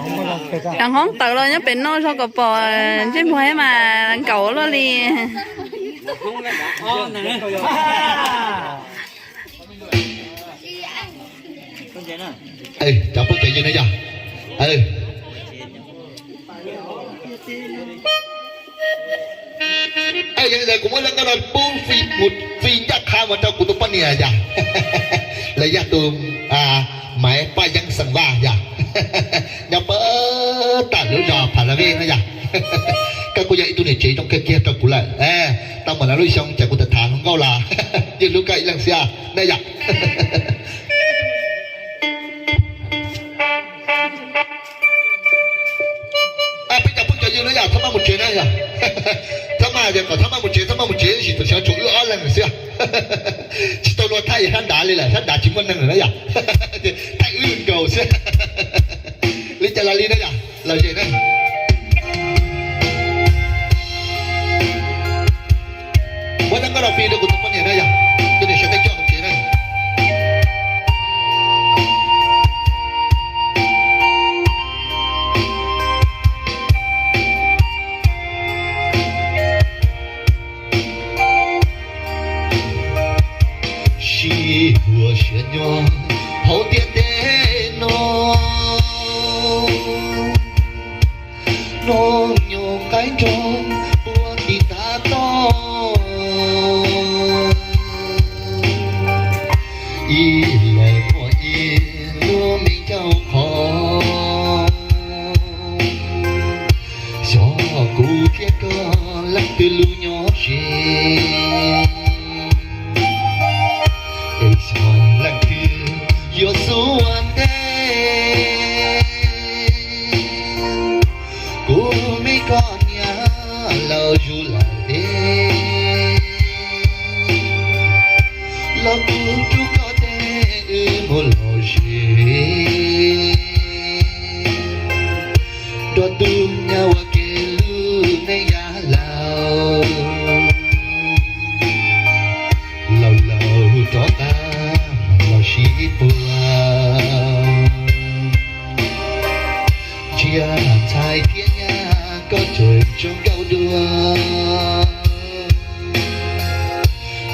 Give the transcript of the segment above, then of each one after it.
Cov hmoob tawm los nyob pem no zog kom pom ntsej muag thiab mas nkaum luaj li. Cov phooj cov ywg na yog. Yog li ntawd kuv muab zaj nkauj no pub free ncaj qha mus rau kuv tus poj niam yom, los yog tus Maiv Paj Yeeb xeem Vaj yom, nyob puag tom lub zos Pha La Vej na yom. Koj kuj yog ib tug niam tsev zoo kawg kiag rau kuv lawm. Tau mus no lub xyoo ces kuv tham tham hluas nkauj los yeej hlub koj ib leeg xwb na yom. Peb cov phooj cov ywg na yom, txhob maj mus tsev na yom. Txhob maj, kom txhob maj mus tsev, txhob maj mus tsev, tab sis tam sim no tshuav wb ob leeg xwb. Tsis tau luag thaij sab nrad li lawm, sab nrad tsis muaj neeg lawm na yom. Thaij wb nkaus xwb. Li cas los li na yom, lom zem na. Muab zaj nkauj no free rau kuv tus poj niam na yom, tus niam sawv daws coj hauv tsev na. Sib huam siab nyob hauv ntiaj teb no, hnub nyoog qaib nroog puag tim tav toj, ib leeg muaj ib lub me ncauj qhov. Xyov kuv thiab koj leej twg lub nyob ze, es xyov leej twg yuav xub ua ntej. Kuv me koj niam laus zuj laus es, los kuv rub koj tes wb mus lom zem, nrog tus nyab ua ke lub neej yav laus. Laus laus rov qab los sib puag, ntsia ntxhais thiab nyab koj tseem zoo nkauj dua,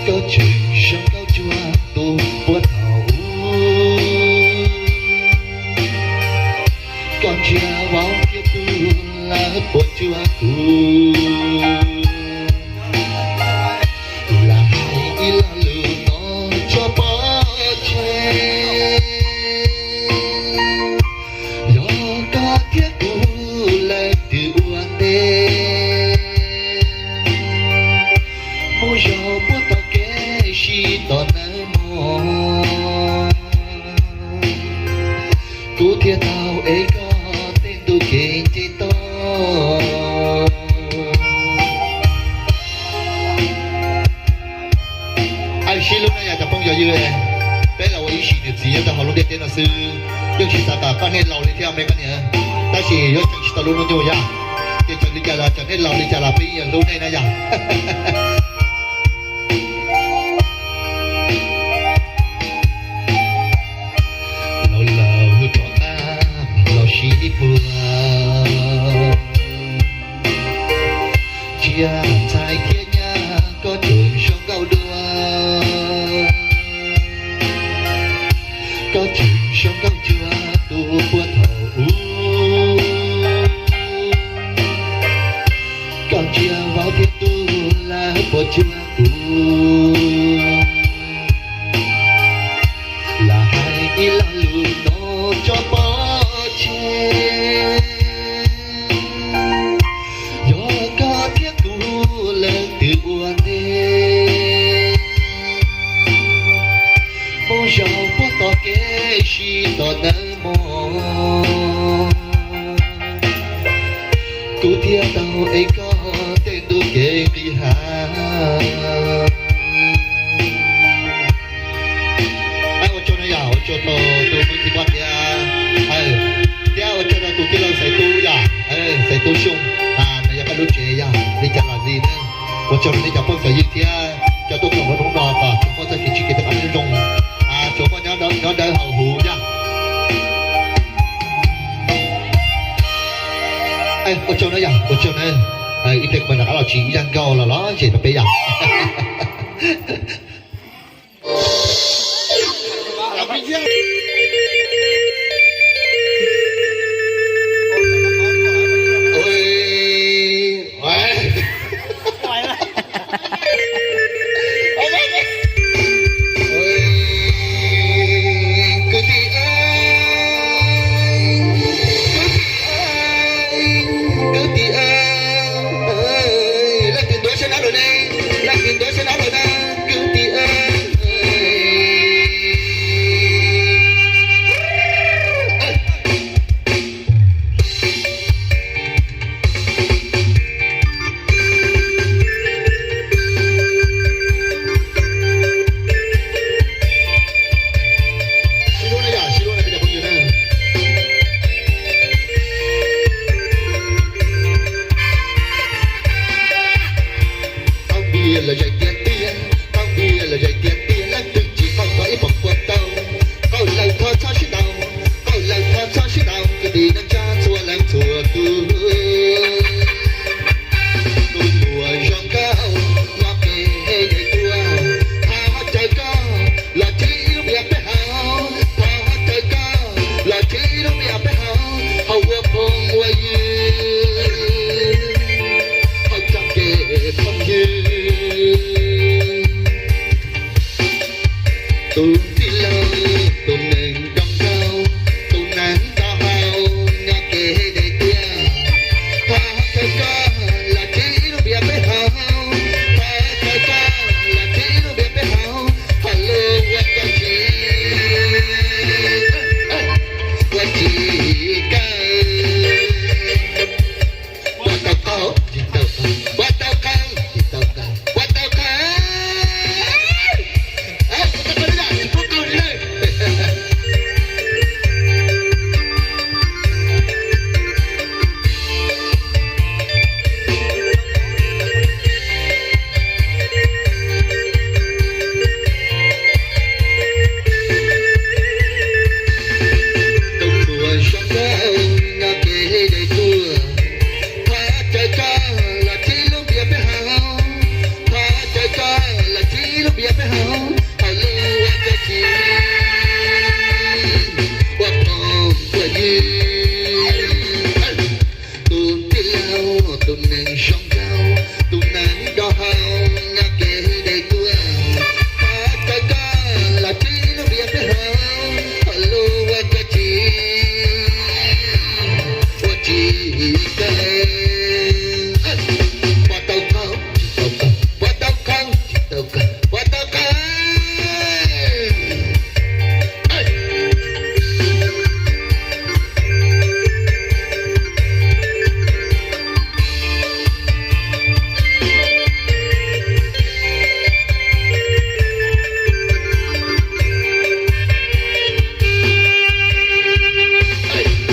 koj tseem zoo nkauj cuag tus puag thaum ub. Koj ntsia vauv thiab tub lawv puas cuag kuv, lam hais ib lo lus no tso pov tseg. Yog koj thiab kuv leej twg ua ntej, mus zaum puag tom kev sib tos nawb mog. Kuv thiaj tau ev koj tej ntu kev nce toj. Aib, sib hlub na yom cov phooj cov ywg, peb los ua ib sim niam txiv nyob rau hauv lub ntiaj teb no xwb, yeej tsis xav kom koj nej laus li thiab me koj niam, tab sis yuav tseem tsis tau lub hnub nyoog yom, ces txawm li cas los txawm nej laus li cas los peb yeej yuav hlub nej na yom. Laus laus rov qab los sib puag, ntsia ntxhais thiab nyab koj tseem zoo nkauj dua, koj tseem zoo nkauj cuag tus puag thaum ub. Koj ntsia vauv thiab tub lawv puas cuag kuv, lam hais ib lo lus no tso pov tseg. Yog koj thiab kuv leej twg ua ntej, mus zaum puag tom kev sib tos nawb mog. Kuv thiaj tau ev koj tej ntu kev nqis hav. Ua tsaug na yom, ua tsaug rau tus kwv tij poj niam, thiab ua tsaug rau tus tij laug Xaiv Tub yom, Xaiv Tub Xyooj, no yog koj lub tsev yog li cas los li na. Ua tsaug rau nej cov phooj cov ywg thiab cov tuaj koom lub hnub no kom tsuas muaj txoj kev tsim kev rov qab zoo, tsuas muaj nyob dawb haus huv yom. Ua tsaug na yom, ua tsaug na. Ib pliag kuv mam rov qab los tsis ib zaj nkauj los los zem rau peb yom. Kwv tij, kwv tij, kwv tij, leej twg ntuav siab nab lawm ne, leej twg ntuav siab nab lawm na, kwv tij. Tau npias los zais tiag tiag, tau npias los zais tiag tiag, leej twg tsis qaug txog ib poom kua tau. Qaug lawm thov txhob sib ntaus, qaug lawm thov txhob sib ntaus, kwv tij neej tsa txhua leej txhua tus. Tus muam zoo nkauj nyob kev deb tuaj, thov caw koj los thib ib lub npias peb haus, thov caw koj los thib ib lub npias peb haus, haus ua phooj ua ywg, haus txog kev phooj ywg. Tus tij laug tus neeg zoo nkauj, tus neeg nto haus nyob kev deb tuaj, thov caw koj los thib ib lub npias peb haus, thov caw koj los thib ib lub npias peb haus, haus lus ua koj tsis, ua tsis kaw. Puas tau qaug? Tsis tau qaug. Puas tau qaug? Tsis tau qaug. Puas tau qaug? Puas tau qaug li na? Tsis puas qaug li na. Tus muam zoo nkauj nyob kev deb tuaj, thov caw koj los thib lub npias peb haus, thov caw koj los thib lub npias peb haus, haus lus ua koj tsis, ua phooj ua ywg. Tus tij laug tus neeg zoo nkauj, tus neeg nto haus nyob kev deb tuaj, thov caw koj los thib lub npias peb haus, haus lus ua koj tsis, ua tsis kaw. Puas tau qaug? Tsis tau qaug. Puas tau qaug? Tsis tau qaug. Puas tau qaug?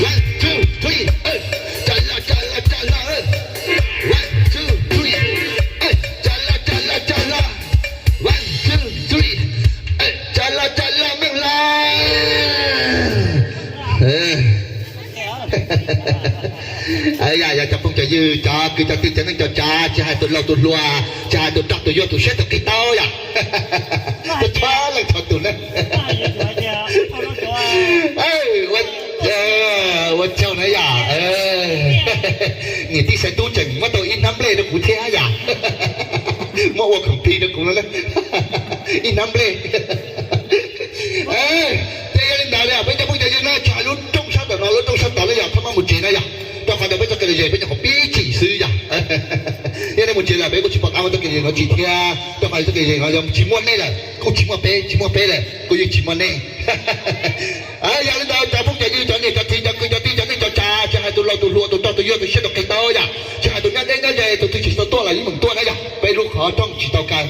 One, two, three, ey. Cas los, cas los, cas los, ey. One, two, three, ey. Cas los, cas los, cas los. One, two, three, ey. Cas los, cas los, meej los. Yog cov phooj cov ywg, cov kwv cov tij, cov neej cov tsav, tsis hais tus laus tus hluas, tsis hais tus nrog tus yuav, tus siab tus qis tau yom. Tus txhua leej txhua tus na. Ua tsaug na yom. Niam tij Xaiv Tub tseem muab tau ib hnab nplej rau kuv thiab yom. Muab ua khoom plig rau kuv no na. Ib hnab nplej. Ces yog li ntawd li peb cov phooj cov ywg na, tsis hais lub rooj sab tom no lub rooj sab tod na yom, txhob maj mus tsev na yom. Rau qhov tias peb txoj kev lom zem peb nyuam qhuav pib tsim xwb yom. Thiab nej mus tsev lawm peb kuj tsis pom qab muaj txoj kev lom zem no tsim thiab, rau qhov txoj kev lom zem no yog tsis muaj nej lawm kuj tsis muaj peb, tsis muaj peb lawm kuj yeej tsis muaj nej. Yog li ntawd cov phooj cov ywg, cov niam cov txiv, cov kwv cov tij, cov neej cov tsav, tsis hais tus laus tus hluas, tus nrog tus yuav, tus siab tus qis tau yom, tsis hais tus nyob deb nyob ze, tus twg tsis tau tuaj los yeej meem tuaj na yom, peb lub qhov rooj tsis tau kaw.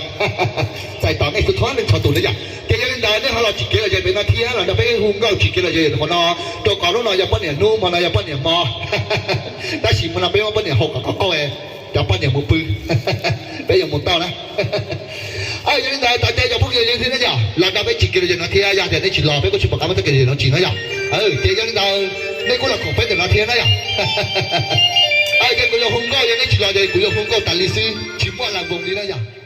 Txais tos nej txhua leej txhua tus na yom. Ces yog li ntawd nej ho los tsim kev lom zem pem no thiab los nrog peb hu nkauj tsim kev lom zem qhov no, rau qhov hnub no yog poj niam hnub, hmo no yog poj niam hmo. Tab sis hmo no peb muab poj niam haus kom qab qauj, cov poj niam mus pw, peb yuav mus tau na. Yog li ntawd thov caw cov phooj cov ywg thiab na yom, los nrog peb tsim kev lom zem no thiab, yog tias nej tsis los peb kuj tsis pom qab muaj txoj kev lom zem no tsim na yom. Ces yog li ntawd nej kuj los koom peb ntawm no thiab na yom. Ces kuv yuav hu nkauj, yog neb tsis los ces kuv yuav hu nkauj tas li xwb, tsis muaj las voos li na yog.